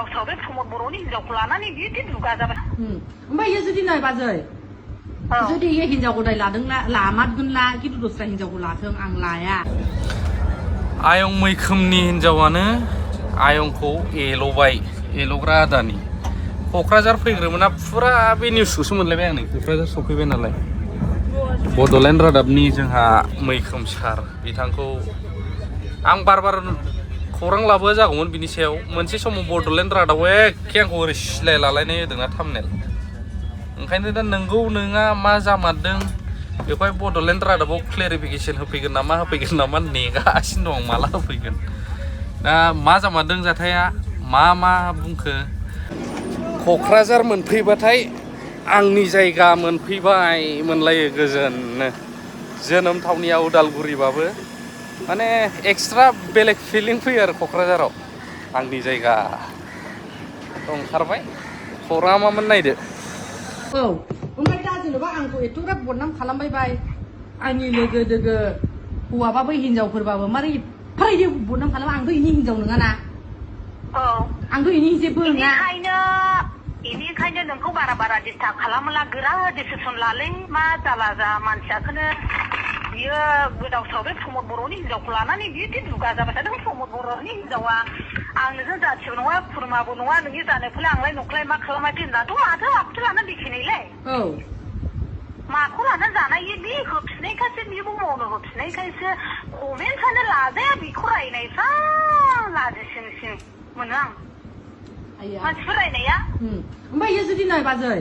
गोदाव सोराव प्रमद बर'नि हिनजावखौ लानानै बिदि दुगा जाबाय ओमफ्राय जुदि नै बाजै जुदि हिनजाव गदाय लादोंला लामारगोनला खिन्थु दस्रा हिनजावखौ लाथों आं लाया आयं मैखोमनि हिनजावानो आयंखौ एल'बाय एल'ग्रा आदानि क'क्राझार फैग्रोमोना फुरा बे निउसखौसो मोनलायबाय आं नै क'क्राझार सफैबाय नालाय बड'लेण्ड रादाबनि जोंहा मैखोम सार बिथांखौ आं बार खौरां लाबोआ जागौमोन बिनि सायाव मोनसे समाव बड'लेण्ड रादाबाव एखे आंखौ ओरै सिलाय लालायनाय होदोंना थामनेल ओंखायनो दा नंगौ नङा मा जामारदों बेखौहाय बड'लेण्ड रादाबाव क्लेरिफिकेसन होफैगोन नामा नेगासिनो दं माला होफैगोन दा मा जामारदों जाथाया मा बुंखो क'क्राझार मोनफैबाथाय आंनि जायगा मोनफैबाय मोनलायो गोजोननो जोनोम थावनिया उदालगुरिबाबो माने एक्सट्रा बेलेग फिलिं फैयो आरो क'क्राझाराव आंनि जायगा ओंखारबाय खौराङा मामोन नायदो औ ओमफ्राय दा जेनेबा आंखौ एथ'ग्राब बदनाम खालामबाय आंनि लोगो दोगो हौवाबाबो हिनजावफोरबाबो मारै एफारायदि बदनाम खालामो आंथ' इनि हिनजाव नङाना औ आंथ' इनि जेबो नङा बेनिखायनो नोंखौ बारा डिस्टार्ब खालामला गोरा डिसिसन लालै मा जाला जा मानसियाखौनो बियो गोदाव सोराव बे प्रमद बर'नि हिनजावखौ लानानै बिदि दुगा जाबाय थादों प्रमद बर'नि हिनजावा आं नोंजों जाथिबो नङा खुरमाबो नङा नोंनि जानोफोरलाय आंलाय नख्लाय मा खालामाखै होननाथ' माथो आखुथो लानानै देखायनायलाय औ माखौ लानानै जानाय बे होफिननायखायसो बेबो मावनो होफिननायखायसो कमेन्टसानो लाजाया बेखौ रायनायफ्रा लाजिसिंसिं मोनो आं मानसिफोर रायनाया ओमफ्राय जुदि नै बाजै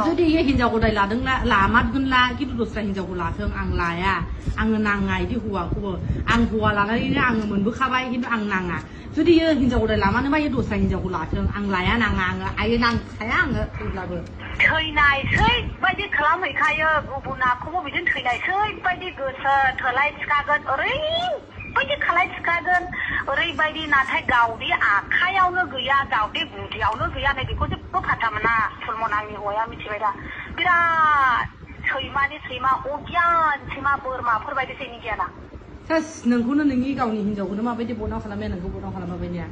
जुदि हिनजाव गदाय लादोंला लामारगोनला खिन्थु दस्रा हिनजावखौ लाथों आं लाया आङो नाङा इदि हौवाखौबो आं हौवा लानानैनो आङो मोनबोखाबाय खिन्थु आं नाङा जुदि हिनजाव गदाय लामानोबा दस्रा हिनजावखौ लाथों आं लाया नाङा आङो आयो नांखाया आङो थैब्लाबो थैनायसै बायदि खालामहैखायो गुबुनाखौबो बिदिनो थैनायसै बायदि गोसो थोलाय थिखागोन ओरैबायदि खालाय थिखागोन ओरैबायदि नाथाय गावदि आखायावनो गैया गावदि गुदियावनो गैया नै बेखौ जेबो फाथा मोना सलमन आंनि हौवाया मिथिबाय दा बिराद सैमानि सैमा अगियान सैमा बोरमाफोरबायदि सैनि गियाना सास नोंखौनो नोंनि गावनि हिनजावखौनो माबायदि बदनाम खालामनाया नोंखौ बदनाम खालामाबायनिया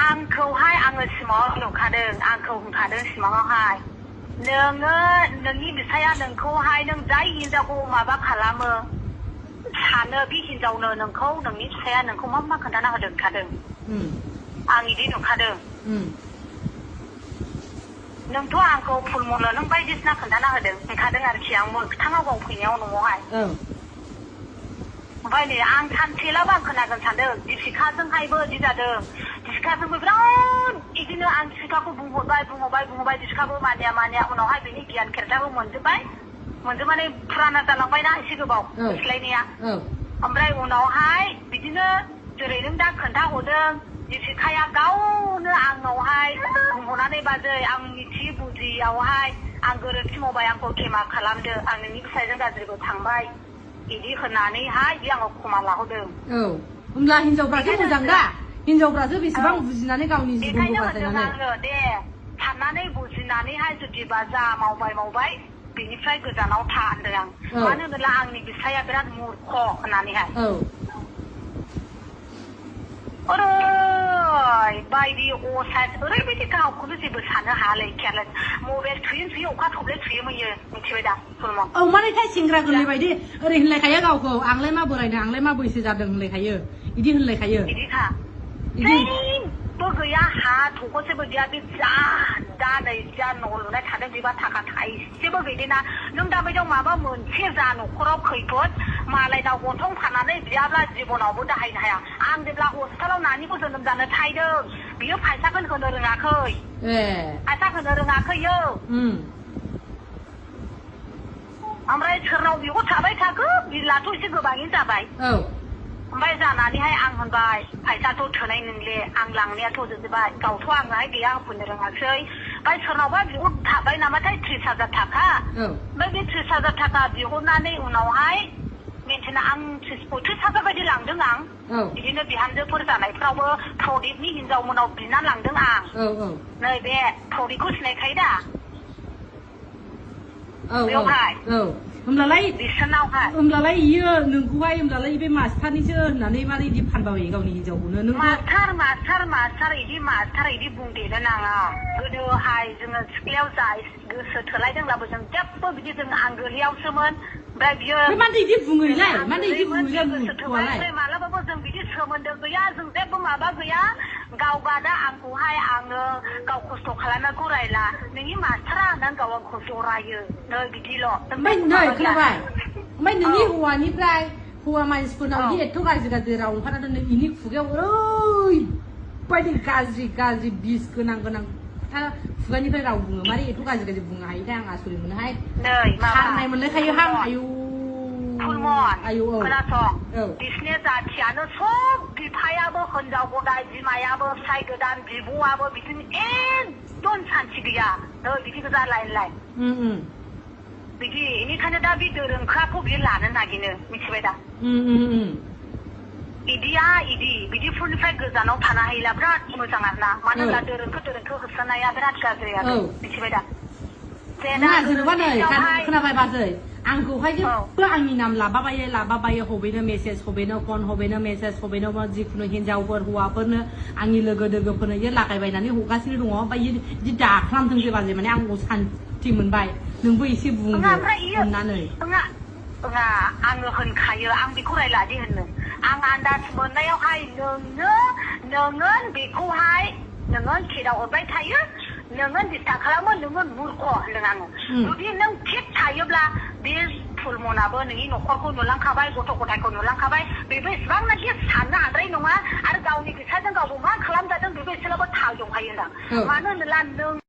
आंखौहाय आङो सिमाङाव नुखादों आंखौ होनखादों सिमाङावहाय नोङो नोंनि बिफाया नोंखौहाय नों जाय हिनजावखौ माबा खालामो सानो बे हिनजावनो नोंखौ नोंनि फिसाया नोंखौ मा खोन्थाना होदों होनखादों आं बिदि नुखादों नोंथ' आंखौ फुलमल नों बायदिसिना खोन्थाना होनखादों आरोखि आं मोगथाङाव गाव फैनायाव न'आवहाय ओमफ्राय नै आं सानसेलाबो आं खोनागोन सानदों दिपिकाजोंहायबो बिदि जादों दिपिकाजोंबो बिराद बिदिनो आं दिपिकाखौ बुंहरबाय दिपिकाबो मानिया उनावहाय बिनि गियान खेरथाबो मोनजोबनानै फुराना जालांबायना एसे गोबाव सोलायनाया ओमफ्राय उनावहाय बिदिनो जेरै नों दा खोन्थाहरदों दिपिकाया गावनो आंनावहाय बुंहरनानै बाजै आं मिथि बुजियावहाय आं गोरोन्थि मावबाय आंखौ खेमा खालामदो आं नोंनि फिसायजों गाज्रिबो थांबाय बिदि होननानैहाय बे आङो खमा लाहोदों होमब्ला हिनजावफ्रासो मोजां दा हिनजावफ्रासो बेसेबां बुजिनानै गावनि जिबनखौ बासायनानै दे साननानै बुजिनानैहाय जुदिबा जा मावबाय बेनिफ्राय गोजानाव था होनदों आं मानो होनोब्ला आंनि बिफाया बिराद मुर्ख होननानैहाय ओरैबायदि ओरैबायदि गावखौनो जेबो साननो हायालै केयारलेस मबाइल थुयो अखा थब्ले थुयोमोन मिथिबाय दा सलमन औ मानोथाय सेंग्रा गोरलै बायदि ओरै होनलायखायो गावखौ आंलाय मा बोरायनो आंलाय मा बैसो जादों होनलायखायो बिदि होनलायखायो बिदिखा जेबो गैया हा थखसेबो गैया बे दा नै जा न' लुनाय थादों बेबा थाखा थाइसेबो गैदेना नों दाबायदियाव माबा मोनसे जा न'खराव खैफोद मालायनाव गन्थं फाननानै बियाब्ला जिबनावबो दाहायनो हाया आं जेब्ला हस्पिटालाव नानिखौ जोनोम जानो थाहैदों बियो फैसाखौनो होनो रोङाखै फैसा होनो रोङाखैयो ओमफ्राय सोरनाव बेखौ थाबाय थाखो बिलाथ' एसे गोबाङैनो जाबाय ओमफ्राय जानानैहाय आं होनबाय फैसाथ' थोनाय नोंले आं लांनायाथ' जोबबाय गावथ' आंहाय गैया होफैनो रोङासै ओमफ्राय सोरनावबा बिहर थाबाय नामाथाय 30,000 थाखा ओमफ्राय बे 30,000 थाखा बिहरनानै उनावहाय मेन्टेना आं 35,000 बायदि लांदों आं बिदिनो बिहामजोफोर जानायफ्रावबो प्रदीपनि हिनजावमोनाव बिना लांदों आं नैबे प्रदीपखौ सिनायखायो दा बेवहाय होमब्लालाय बिसोरनावहाय होमब्लालाय इयो नोंखौहाय होमब्लालाय बे मास्टारनिसो होननानै मारै इदि फानबावो गावनि हिनजावखौनो नों मास्टार इदि बुंदेरनो नाङा गोदोहाय जोङो सिख्लायाव जा गोसो थोलायदोंब्लाबो जों जेबो बिदि जों आंगोलियावसोमोन ओमफ्राय बियो मानो इदि बुङोलाय मानो इदि बुङोलाय गोसो थोबाय मालाबाबो जों बिदि सोमोन्दो गैया जों जेबो माबा गैया गावबा दा आंखौहाय आङो गाव खस्थ' खालामना गरायला नोंनि मास्टारा आंनानै गाव आंखौ जरायो नै बिदिल' ओमफ्राय नै खोनाबाय ओमफ्राय नोंनि हौवानिफ्राय हौवा मानसिफोरनाव इदि एथ' गाज्रि राव ओंखारना दोनो इनि खुगायाव ओरैबायदि गाज्रि बिस गोनां खोथा खुगानिफ्राय राव बुङो मारै एथ' गाज्रि बुंनो हायो दा आं आसरित मोनोहाय खारनाय मोनलायखायो हां आयु आयु खोनासं बिसिनि जाथियानो सब बिफायाबो हिनजाव गदाय बिमायाबो फिसाय गोदान बिब'आबो बिदिनो एकदम सान्थि गैया बिदि गोजा लायनलाय बिदि बेनिखायनो दा बे दोरोंखाखौ बियो लानो नागिरो मिथिबाय दा बिदिफोरनिफ्राय गोजानाव थानो हायोला बिराद मोजां आरोना मानो होनब्ला दोरोंखौ होसोनाया बिराद गाज्रि आरो मिथिबाय दा जेनेबा नै खोनाबाय बाजै आंखौहाय जेबो आंनि नाम लाबाबायो हबेनो मेसेज हबेनो फन हबेनो मेसेज हबेनो जिखुनु हिनजावफोर हौवाफोरनो आंनि लोगोफोरनो इयो लागायबायनानै हगासिनो दङ ओमफ्राय इदि दाख्लामथोंसै बाजै माने आंखौ सान्थि मोनबाय नोंबो एसे बुंदो अननानै आङो होनखायो आं बेखौ रायलादि होनो आं आन्दाज मोननायावहाय नोङो बेखौहाय नोङो खेदाव हरबाय थायो नोङो दिस्टार्ब खालामो नोङो मुर्ख होनदों आङो जुदि नों थिग थायोब्ला बे फुलमनाबो नोंनि न'खरखौ नुलांखाबाय गथ' गथायखौ नुलांखाबाय बेबो इसिबांनाखि साननो हाद्राय नङा आरो गावनि फैसाजों गावबो मा खालामजादों बेबो एसेबाबो थाल दंखायो होनदां मानो होनोब्ला नों